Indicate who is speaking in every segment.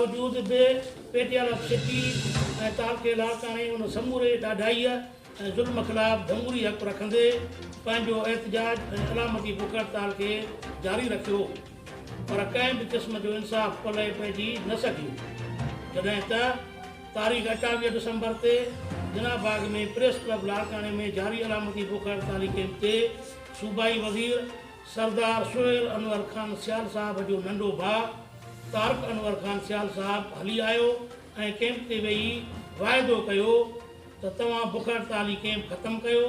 Speaker 1: باوجود به پيٽيال of city ۽ تعلقي لاڙڪاڻي ان سموري ڏاڍائيء ۽ ظلم خلاف جمهوري حق رکندي پنهنجو احتجاج ۽ علامتي بک هڙتال کي جاري رکيو پر ڪنهن به قسم جو انصاف پلئه پئجي نه سگهيو. جڏهن ته تاريخ 28 ڊسمبر تي جناح باغ ۾ پريس ڪلب لاڙڪاڻي ۾ جاري علامتي بک هڙتالي ڪئمپ تي صوبائي وزير سردار سهيل انور خان سيال صاحب جو ننڍو ڀاء طارق انور خان سيال صاحب هلي آيو ۽ ڪئمپ تي ويهي واعدو ڪيو ته توهان بک هڙتالي ڪئمپ ختم ڪيو،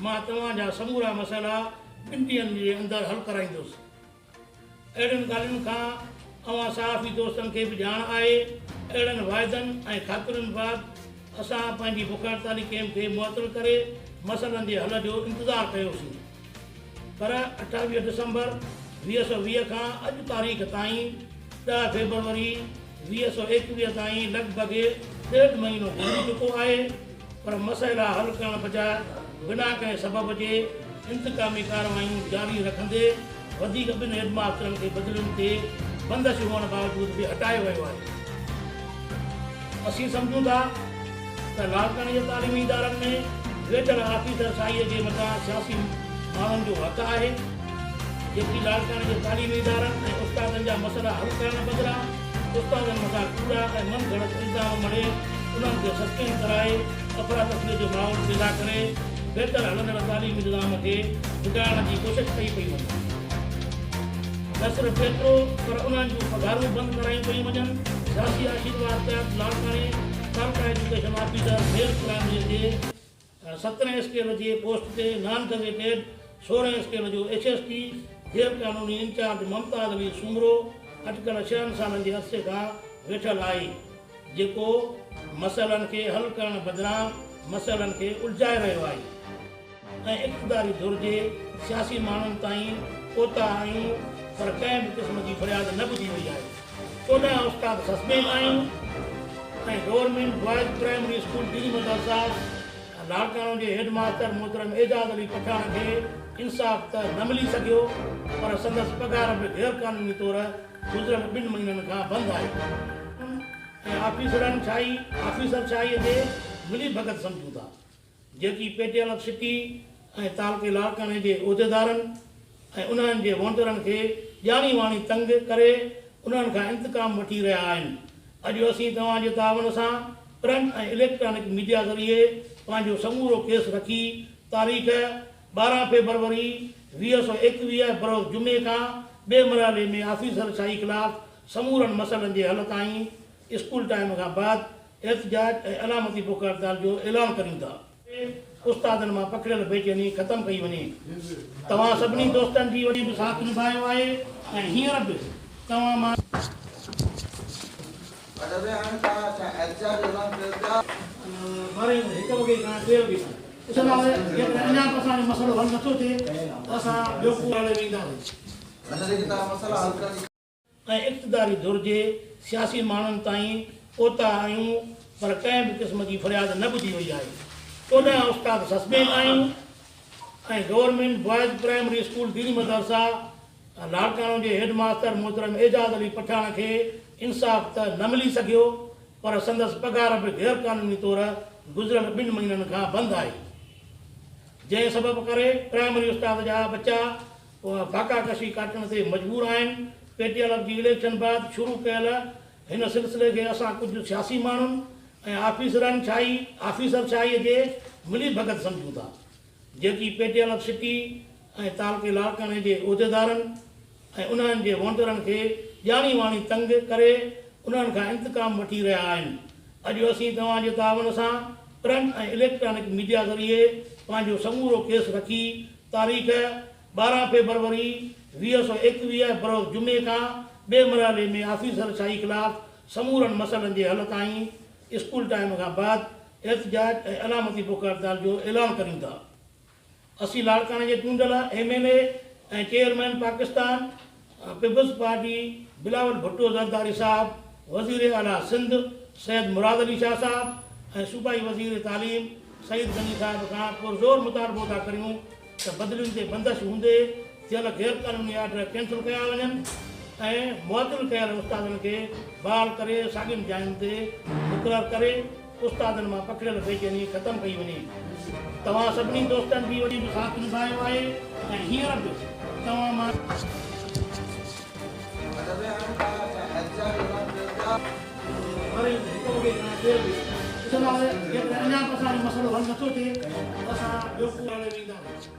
Speaker 1: مان توهان جا سمورا مسئلا ٻن ڏينهن جي اندر حل ڪرائيندس. اهڙين ڳالهين کان اوهان صحافي دوستن کي به ڄاڻ آهي. اهڙن واعدن ۽ خاطرين بعد اسان پنهنجي بک هڙتالي ڪئمپ کي معطل ڪري مسئلن جي حل جو انتظار ڪيوسين. پر 28 ڊسمبر 2020 کان اڄ تاريخ تائين 10 فيبروري 2021 تائين لڳ ڀڳ ڏيڍ مهينو گذري چڪو آهي پر مسئلا حل ڪرڻ بجاء بنا ڪنهن سبب جي انتقامي ڪارروايون جاري رکندي وڌيڪ ٻن هيڊ ماسترن کي بدلين تي بندش هئڻ باوجود به هٽايو ويو آهي. اسين سمجهون ٿا ته لاڙڪاڻي جي تعليمي ادارن ۾ ويٺل آفيسر شاهيء جي مٿان سياسي ماڻهن جو هٿ آهي، جيڪي لاڙڪاڻي جي تعليمي ادارن ۽ استادن جا مسئلا حل ڪرڻ بدران استادن مٿان ڪوڙا ۽ من گهڙت الزام مڙهي انهن کي سسپينڊ ڪرائي افراتفريء جو ماحول پيدا ڪري بهتر هلندڙ تعليمي نظام کي بگاڙڻ جي ڪوشش ڪئي پئي وڃي. نه صرف ايترو پر انهن جون پگهارون بند ڪرايون پيون وڃن. سياسي آشيرواد تحت لاڙڪاڻي تعلقه ايجوڪيشن آفيسر ميل پرائمريء جي سترهين اسڪيل جي پوسٽ تي نان گزيٽيڊ سورهين اسڪيل جو ايڇ ايس ٽي غير قانوني انچارج ممتاز علي سومرو اٽڪل ڇهن سالن جي عرصي کان ويٺل آهي جيڪو مسئلن کي حل ڪرڻ بدران مسئلن کي الجهائي رهيو آهي. ۽ اقتداري ڌر جي سياسي ماڻهن تائين پهتا آهيون پر ڪنهن به قسم جي فرياد نه ٻڌي وئي آهي. 14 استاد سسپينڊ آهيون ۽ گورنمينٽ بوائز پرائمري اسڪول ديني مدرسه لاڙڪاڻو جي هيڊ ماستر محترم اعجاز علي پٺاڻ کي انصاف ته نه ملي سگهيو پر سندس پگهار به غير قانوني طور گذريل ٻن مهينن کان بند آهي. ۽ آفيسرن شاهي آفيسر شاهي جي ملي ڀڳت سمجهون ٿا. جيڪي پيٽيال آف سٽي ۽ تعلقي لاڙڪاڻي جي عهديدارن ۽ انهن جي وونٽرن کي ڄاڻي واڻي تنگ ڪري انهن کان انتقام وٺي رهيا آهن. اڄ اسين توهان جي تعاون سان پرنٽ ۽ اليڪٽرانڪ ميڊيا ذريعي پنهنجو سمورو ڪيس رکي تاريخ 12 فيبروري 2021 بروز جمعي کان ٻئي مرحلي ۾ آفيسر شاهي خلاف سمورن مسئلن جي حل تائين اسڪول ٽائيم کان بعد احتجاج ۽ علامتي بک هڙتال جو اعلان ڪريون ٿا. استادن مان پکڙيل بيچيني ختم ڪئي وڃي. توهان سڀني دوستن جي وڏي به ساٿ نڀايو آهي ۽ هينئر به توهان مان. ٻارهين وڳي هڪ وڳي کان ٽي وڳي تائين ڏسندا هئا جيڪڏهن اڃا به اسان جو مسئلو حل نٿو ٿئي ته اسان ٻيو ڪو مرحلي ۾ اينداسين. ۽ اقتداري ڌر جي سياسي ماڻهن تائين پهتا آهيون پر ڪنهن به قسم جي فرياد نه ٻڌي وئي آهي. 14 استاد سسپينڊ آهيون ۽ گورنمينٽ بوائز پرائمري اسڪول ديني مدرسه لاڙڪاڻو جي هيڊ ماستر محترم اعجاز علي پٺاڻ کي انصاف ته نه ملي سگهيو پر سندس پگهار به غير قانوني طور گذريل ٻن مهينن کان بند آهي جنهن سبب ڪري پرائمري استاد جا ٻچا اها فاقا ڪشي ڪاٽڻ تي مجبور آهن. پي ٽي ايل جي اليڪشن بعد شروع ڪيل هن سلسلي کي اسان ڪجهه سياسي ماڻهن ۽ آفيسرن شاهي آفيسر شاهي جي ملي ڀڳت سمجهون ٿا جيڪي پي ٽي ايل سٽي ۽ تعلقي لاڙڪاڻي جي عهديدارن ۽ انهن جي وونٽرن کي ڄاڻي واڻي تنگ ڪري انهن کان انتقام وٺي رهيا آهن. اڄ اسين توهان جي تعاون سان پرنٽ ۽ اليڪٽرانڪ ميڊيا ذريعي پنهنجو سمورو ڪيس رکي تاريخ 12 فيبروري 2021 بروز جمعي کان ٻئي مرحلي ۾ آفيسر شاهي خلاف سمورن مسئلن جي حل تائين اسڪول ٽائيم کان بعد احتجاج ۽ علامتي بک هڙتال جو اعلان ڪريون ٿا. اسين لاڙڪاڻي جي چونڊيل M N A ۽ chairman Pakistan Peoples Party Bilawal Bhutto Zardari صاحب، وزير اعليٰ سنڌ سيد مراد علي شاهه صاحب ۽ صوبائي وزير تعليم سعيد غني صاحب کان پرزور مطالبو ٿا ڪريون ته بدلين تي بندش هوندي ٿيل غيرقانوني آرڊر ڪينسل ڪيا وڃن ۽ معطل ڪيل استادن کي بحال ڪري ساڳين جاين تي مقرر ڪري استادن مان پکڙيل بيچيني ختم ڪئي وڃي. توهان سڀني دوستن به وڏي به ساٿ نڀايو آهي ۽ هينئر به توهان مان. وري هڪ وڳي کان ڪير به ڏسندا ته جيڪڏهن اڃا به اسان جو مسئلو حل نٿو ٿئي ته اسان ٻيو ڪو. وينداسين.